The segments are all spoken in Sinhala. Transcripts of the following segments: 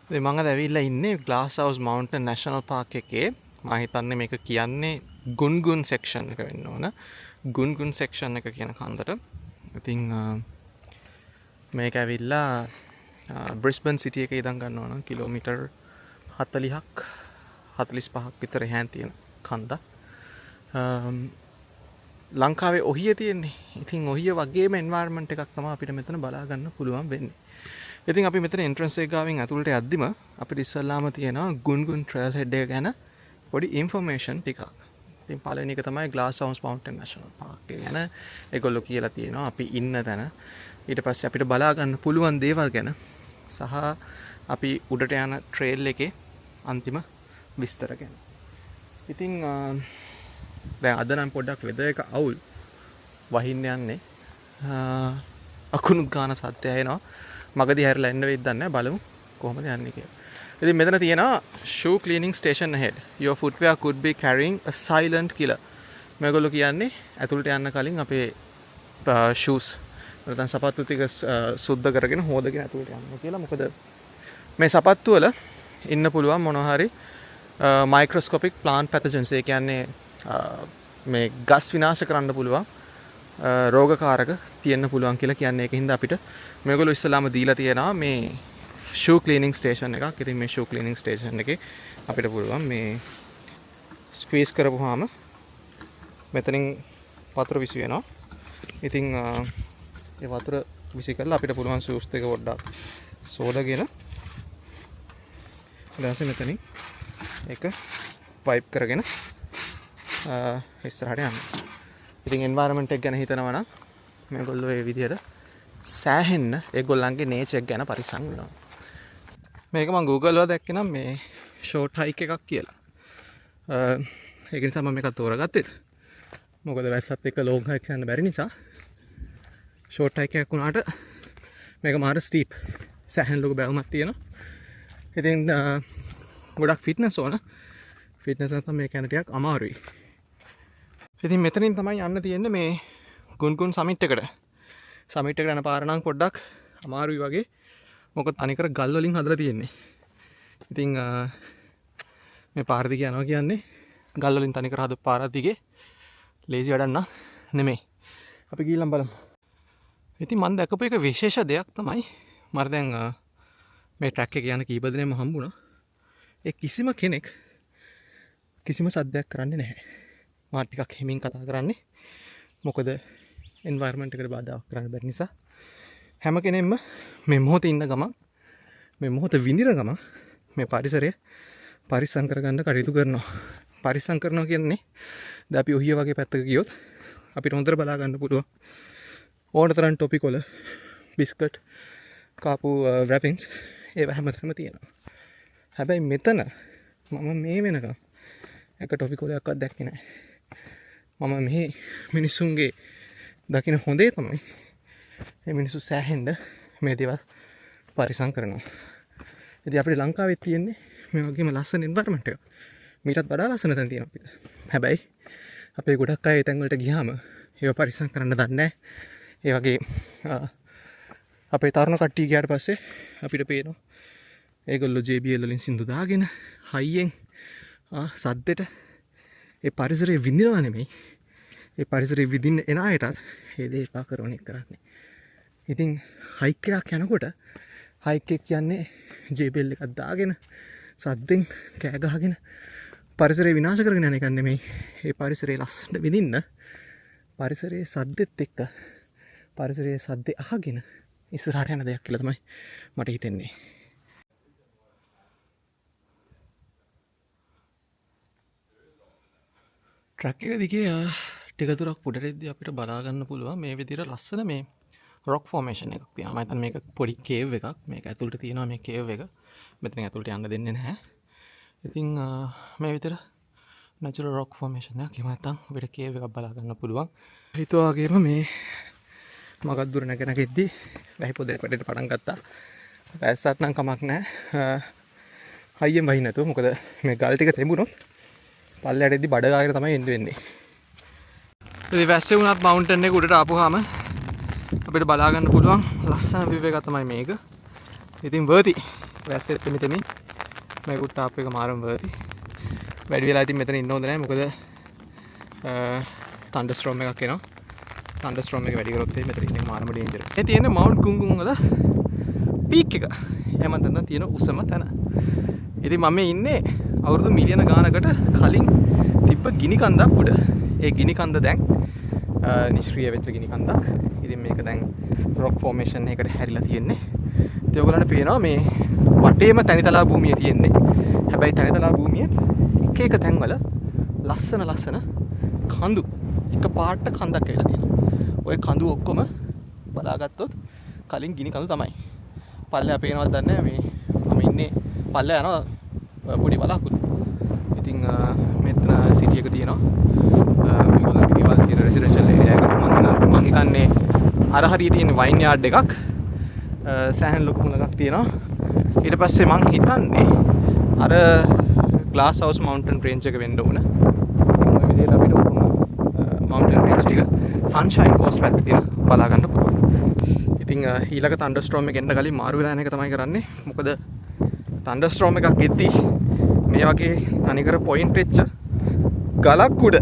ඉතින් මං අද ඇවිල්ලා ඉන්නේ Glass House Mountain National Park එකේ. මං හිතන්නේ මේක කියන්නේ ගුන්ගුන් සෙක්ෂන් එක වෙන්න ඕන. ගුන්ගුන් සෙක්ෂන් එක කියන කන්දට. ඉතින් මේක ඇවිල්ලා බ්‍රිස්බන් සිටි එකේ ඉඳන් ගන්නවා නම් කිලෝමීටර් 40ක් 45ක් විතර එහාන් තියෙන කන්දක්. ලංකාවේ ඔහිය තියෙන්නේ. ඉතින් ඔහිය වගේම එන්වයරන්මන්ට් එකක් තමයි අපිට මෙතන බලා ගන්න පුළුවන් වෙන්නේ. ඉතින් අපි මෙතන එන්ට්‍රන්ස් එක ගාවින් ඇතුළට යද්දිම අපිට ඉස්සල්ලාම තියෙනවා ගුන්ගුන් ට්‍රේල් හෙඩ් එක ගැන පොඩි ඉන්ෆර්මේෂන් ටිකක්. ඉතින් පළවෙනි එක තමයි Glass House Mountain National Park එක ගැන ඒගොල්ලෝ කියලා තියෙනවා අපි ඉන්න තැන. ඊට පස්සේ අපිට බලා ගන්න පුළුවන් දේවල් ගැන සහ අපි උඩට යන ට්‍රේල් එකේ අන්තිම විස්තර ගැන. ඉතින් දැන් අද නම් පොඩ්ඩක් වෙදර් එක අවුල් වහින්න යන්නේ. අකුණු ගාන සද්දය ඇහෙනවා. මගදී හැරිලා එන්න වෙයිද දන්නේ නැහැ. බලමු කොහොමද යන්නේ කියලා. ඉතින් මෙතන තියෙනවා shoe cleaning station ahead. Your footwear could be carrying a silent killer. මේගොල්ලෝ කියන්නේ ඇතුළට යන්න කලින් අපේ ෂූස් නැත්නම් සපත්තු ටික සුද්ධ කරගෙන හොදගෙන ඇතුළට යන්න කියලා. මොකද මේ සපත්තු වල ඉන්න පුළුවන් මොනවා හරි මයික්‍රොස්කෝපික් ප්ලාන්ට් පැතජන්ස්. ඒ කියන්නේ මේ ගස් විනාශ කරන්න පුළුවන් රෝගකාරක තියෙන්න පුළුවන් කියලා කියන්නේ. ඒක හින්දා අපිට මේගොල්ලෝ ඉස්සලාම දීලා තියෙනවා මේ ෂූ ක්ලීනින් ස්ටේෂන් එකක්. ඉතින් මේ ෂූ ක්ලීනින් ස්ටේෂන් එකේ අපිට පුළුවන් මේ ස්ක්වීස් කරපුවාම මෙතනින් වතුර විසි වෙනවා. ඉතින් ඒ වතුර විසි කරලා අපිට පුළුවන් ෂූස් දෙක පොඩ්ඩක් සෝදගෙන ඊට පස්සේ මෙතනින් ඒක වයිප් කරගෙන ඉස්සරහට යන්න. ඉතින් එන්වයරන්මන්ට් එක ගැන හිතනවා නම් මේගොල්ලෝ ඒ විදිහට සෑහෙන්න ඒගොල්ලන්ගේ නේචර් එක ගැන පරිස්සම් වෙනවා. මේක මං Google වල දැක්කේ නම් මේ ෂෝට් හයික් එකක් කියලා. ඒක නිසා මම මේක තෝරගත්තෙත්. මොකද වැස්සත් එක්ක ලොං හයික් යන්න බැරි නිසා ෂෝට් හයික් එකක් වුණාට මේක මාර ස්ටීප්. සෑහෙන ලොකු බැවුමක් තියෙනවා. ඉතින් ගොඩක් ෆිට්නස් ඕන. ෆිට්නස් නැත්නම් මේක යන ටිකක් අමාරුයි. ඉතින් මෙතනින් තමයි යන්න තියෙන්නේ මේ ගුන්ගුන් සමිට් එකට. සමිට් එකට යන පාර නම් පොඩ්ඩක් අමාරුයි වගේ. මොකද තනිකර ගල් වලින් හදලා තියෙන්නේ. ඉතින් මේ පාර දිගේ යනවා කියන්නේ ගල් වලින් තනිකර හදපු පාරක් දිගේ ලේසි වැඩක් නං නෙමෙයි. අපි ගිහිල්ලා බලමු. ඉතින් මං දැකපු එක විශේෂ දෙයක් තමයි මට දැන් මේ ට්‍රැක් එක යන කීප දෙනෙක්ම හම්බුණා. ඒ කිසිම කෙනෙක් කිසිම සද්දයක් කරන්නේ නැහැ. මා ටිකක් හිමින් කතා කරන්නේ. මොකද එන්වයරන්මන්ට් එකට බාධාවක් කරන්න බැරි නිසා. හැම කෙනෙක්ම මේ මොහොතේ ඉන්න ගමන් මේ මොහොත විඳින ගමන් මේ පරිසරය පරිස්සම් කරගන්න කටයුතු කරනවා. පරිස්සම් කරනවා කියන්නේ දැන් අපි ඔහිය වගේ පැත්තක ගියොත් අපිට හොඳට බලා ගන්න පුළුවන් ඕන තරම් ටොපි කොළ, බිස්කට්, කාපු රැපින්ස් ඒවා හැමතැනම තියෙනවා. හැබැයි මෙතන මම මේ වෙනකම් එක ටොපි කොලයක්වත් දැක්කේ නෑ. මම මේ මිනිස්සුන්ගේ දකින හොඳේ තමයි මේ මිනිස්සු සෑහෙන්න මේ දේවල් පරිස්සම් කරනවා. ඉතින් අපිට ලංකාවෙත් තියෙන්නේ මේ වගේම ලස්සන එන්වයරන්මන්ට් එකක්. මීටත් වඩා ලස්සන තැන් තියෙනවා අපිට. හැබැයි අපේ ගොඩක් අය ඒ තැන් වලට ගියාම ඒවා පරිස්සම් කරන්න දන්නේ නෑ. ඒ වගේ අපේ තරුණ කට්ටිය ගියාට පස්සේ අපිට පේනවා ඒගොල්ලෝ JBL වලින් සින්දු දාගෙන හයියෙන් සද්දෙට ඒ පරිසරය විඳිනවා නෙමෙයි, ඒ පරිසරය විඳින්න එන අයටත් ඒ දේ එපා කරන එක කරන්නේ. ඉතින් හයික් එකක් යනකොට හයික් එක කියන්නේ JBL එකක් දාගෙන සද්දෙන් කෑ ගහගෙන පරිසරය විනාශ කරගෙන යන එකක් නෙමෙයි. ඒ පරිසරය ලස්සනට විඳින්න පරිසරයේ සද්දෙත් එක්ක පරිසරයේ සද්දේ අහගෙන ඉස්සරහට යන දෙයක් කියලා තමයි මට හිතෙන්නේ. ට්‍රැක් එක දිගේ ටික දුරක් උඩට එද්දී අපිට බලා ගන්න පුළුවන් මේ විදිහට ලස්සන මේ රොක් ෆෝමේෂන් එකක් තියෙනවා. මම හිතන්නේ මේක පොඩි කේව් එකක්. මේක ඇතුළට තියෙනවා මේ කේව් එක. මෙතනින් ඇතුළට යන්න දෙන්නේ නැහැ. ඉතින් මේ විදිහට නැචරල් රොක් ෆෝමේෂන් එකක්. එහෙම නැත්නම් අපිට කේව් එකක් බලා ගන්න පුළුවන්. හිතුවා වගේම මේ මගක් දුර නැග නැග එද්දී වැහි පොදයක් වැඩේට පටන් ගත්තා. වැස්සත් නම් කමක් නැහැ. හයියෙන් වහින්න නැතුව. මොකද මේ ගල් ටික තෙඹුණොත් පල්ලෙහාට එද්දි බඩ ගාගෙන තමයි එන්න වෙන්නේ. ඉතින් වැස්සේ වුණත් මවුන්ටන් එක උඩට ආපුවාම අපිට බලා ගන්න පුළුවන් ලස්සන විව් එකක් තමයි මේක. ඉතින් වර්ති. වැස්සෙත් තෙමි තෙමි මේ කුට්ට ආපු එක මාරම වර්ති. වැඩි වෙලා ඉතින් මෙතන ඉන්න හොඳ නෑ, මොකද තන්ඩර් ස්ටෝම් එකක් එනවා. තන්ඩර් ස්ටෝම් එක වැඩි කරොත් එහෙම මෙතන ඉන්න එක මාරම ඩේන්ජරස්. මේ තියෙන්නේ මවුන්ට් ගුන්ගුන් වල පීක් එක. එහෙම නැත්නම් තියෙන උසම තැන. ඉතින් මම මේ ඉන්නේ අවුරුදු මිලියන ගානකට කලින් තිබ්බ ගිනි කන්දක් උඩ. ඒ ගිනි කන්ද දැන් නිෂ්ක්‍රිය වෙච්ච ගිනි කන්දක්. ඉතින් මේක දැන් රොක් ෆෝමේෂන් එකකට හැරිලා තියෙන්නේ. ඉතින් ඔයගොල්ලන්ට පේනවා මේ වටේම තනිතලා භූමිය තියෙන්නේ. හැබැයි තනිතලා භූමියත් එක එක තැන්වල ලස්සන ලස්සන කඳු එක පාට කන්දක් ඇවිල්ලා තියෙනවා. ඔය කඳු ඔක්කොම බලාගත්තොත් කලින් ගිනි කඳු තමයි. පල්ලෙහා පේනවද දන්නේ නැහැ, මේ මම ඉන්නේ පල්ලෙහා යනවා පොඩි වලාකුළු. ඉතින් මෙතන සිටි එක තියෙනවා. මේගොල්ලන්ගේ ගෙවල් තියෙන රෙසිඩෙන්ෂල් ඒරියා එකක්. මං හිතන්නේ අර හරිය තියෙන වයින් යාඩ් එකක්. සෑහෙන ලොකු මුලක් තියෙනවා. ඊට පස්සේ මං හිතන්නේ අර ග්ලාස් හවුස් මවුන්ටන් රේන්ජ් එක වෙන්න ඕන. ඉතින් ඔය විදිහට අපිට ඔක්කොම මවුන්ටන් රේන්ජ් ටික සන්ෂයින් කෝස්ට් පැත්තේ තියෙන බලා ගන්න පුළුවන්. ඉතින් ඊළඟ තන්ඩර් ස්ටෝම් එක එන්න කලින් මාරු වෙලා යන එක තමයි කරන්නේ. මොකද තන්ඩර් ස්ටෝම් එකක් එද්දි මේ වගේ තනිකර පොයින්ට් වෙච්ච ගලක් උඩ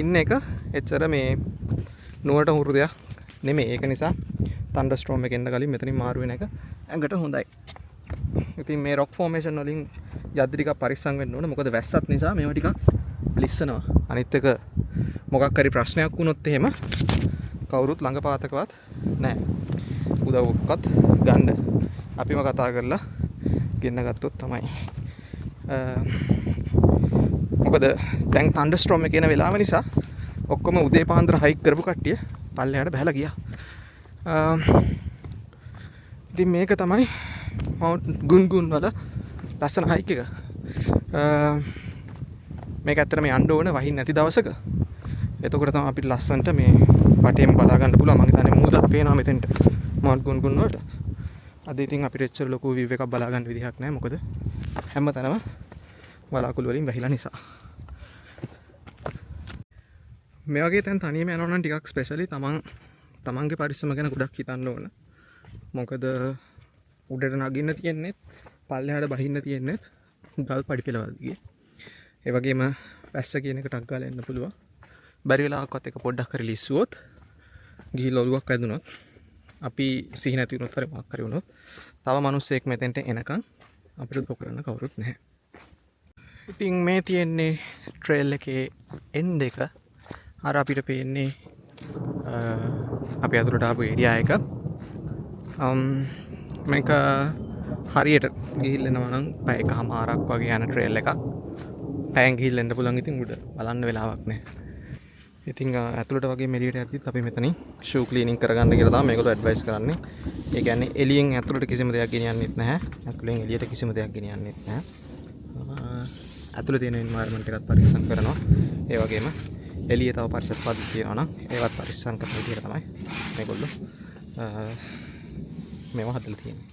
ඉන්න එක එච්චර මේ නුවරට හුරු දෙයක් නෙමෙයි. ඒක නිසා තන්ඩර් ස්ටෝම් එක එන්න කලින් මෙතනින් මාරු වෙන එක ඇඟට හොඳයි. ඉතින් මේ රොක් ෆෝමේෂන් වලින් යද්දි ටිකක් පරිස්සම් වෙන්න ඕන. මොකද වැස්සත් නිසා මේවා ටිකක් ලිස්සනවා. අනිත් එක මොකක් හරි ප්‍රශ්නයක් වුණොත් එහෙම කවුරුත් ළඟ පාතකවත් නෑ. උදව්වක්වත් ගන්න. අපිම කතා කරලා ගෙන්න ගත්තොත් තමයි. මොකද දැන් තන්ඩර් ස්ටෝම් එක එන වෙලාව නිසා ඔක්කොම උදේ පාන්දර හයික් කරපු කට්ටිය පල්ලෙහාට බහැලා ගියා. ඉතින් මේක තමයි මවුන්ට් ගුන්ගුන් වල ලස්සන හයික් එක. මේක ඇත්තටම යන්න ඕන වහින්න නැති දවසක. එතකොට තමයි අපිට ලස්සනට මේ වටේම බලා ගන්න පුළුවන්. මං හිතන්නේ මූදත් පේනවා මෙතෙන්ට මවුන්ට් ගුන්ගුන් වලට. අද ඉතින් අපිට එච්චර ලොකු විව් එකක් බලා ගන්න විදිහක් නැහැ. මොකද හැම තැනම වලාකුළු වලින් වැහිලා නිසා. මේ වගේ තැන් තනියම යනවා නම් ටිකක් ස්පෙෂලි තමන්ගේ පරිස්සම ගැන ගොඩක් හිතන්න ඕන. මොකද උඩට නගින්න තියෙන්නේ, පල්ලෙහාට බහින්න තියෙන්නේ ගල් පඩි පෙළවල් දිගේ. ඒ වගේම වැස්ස කියන එක ටක් ගාලා එන්න පුළුවන්. බැරි වෙලාවකවත් එක පොඩ්ඩක් හරි ලිස්සුවොත්, ගිහිල්ලා ඔළුවක් වැදුනොත්, අපි සිහි නැති වුණොත් හරි මොකක් හරි වුණොත්, තව මිනිස්සෙක් මෙතෙන්ට එනකන් අපිට උදව් කරන්න කවුරුත් නැහැ. ඉතින් මේ තියෙන්නේ ට්‍රේල් එකේ එන්ඩ් එක. අර අපිට පේන්නේ අපි ඇතුළට ආපු ඒරියා එක. මේක හරියට ගිහිල්ලා එනවා නම් පැය එකහමාරක් වගේ යන ට්‍රේල් එකක්. පැයෙන් ගිහිල්ලා එන්න පුළුවන්. ඉතින් උඩ බලන්න වෙලාවක් නැහැ. ඉතින් ඇතුළට වගේ මෙලියට යද්දිත් අපි මෙතනින් ෂූ ක්ලීනින් කරගන්න කියලා තමයි මේගොල්ලෝ ඇඩ්වයිස් කරන්නේ. ඒ කියන්නේ එළියෙන් ඇතුළට කිසිම දෙයක් ගෙනියන්නෙත් නැහැ. ඇතුළෙන් එළියට කිසිම දෙයක් ගෙනියන්නෙත් නැහැ. ඇතුළේ තියෙන එන්වයරන්මන්ට් එකත් පරිස්සම් කරනවා. ඒ වගේම එළියේ තව පරිසර පද්ධති තියෙනවා නම් ඒවත් පරිස්සම් කරන විදිහට තමයි මේගොල්ලෝ මේවා හදලා තියෙන්නේ.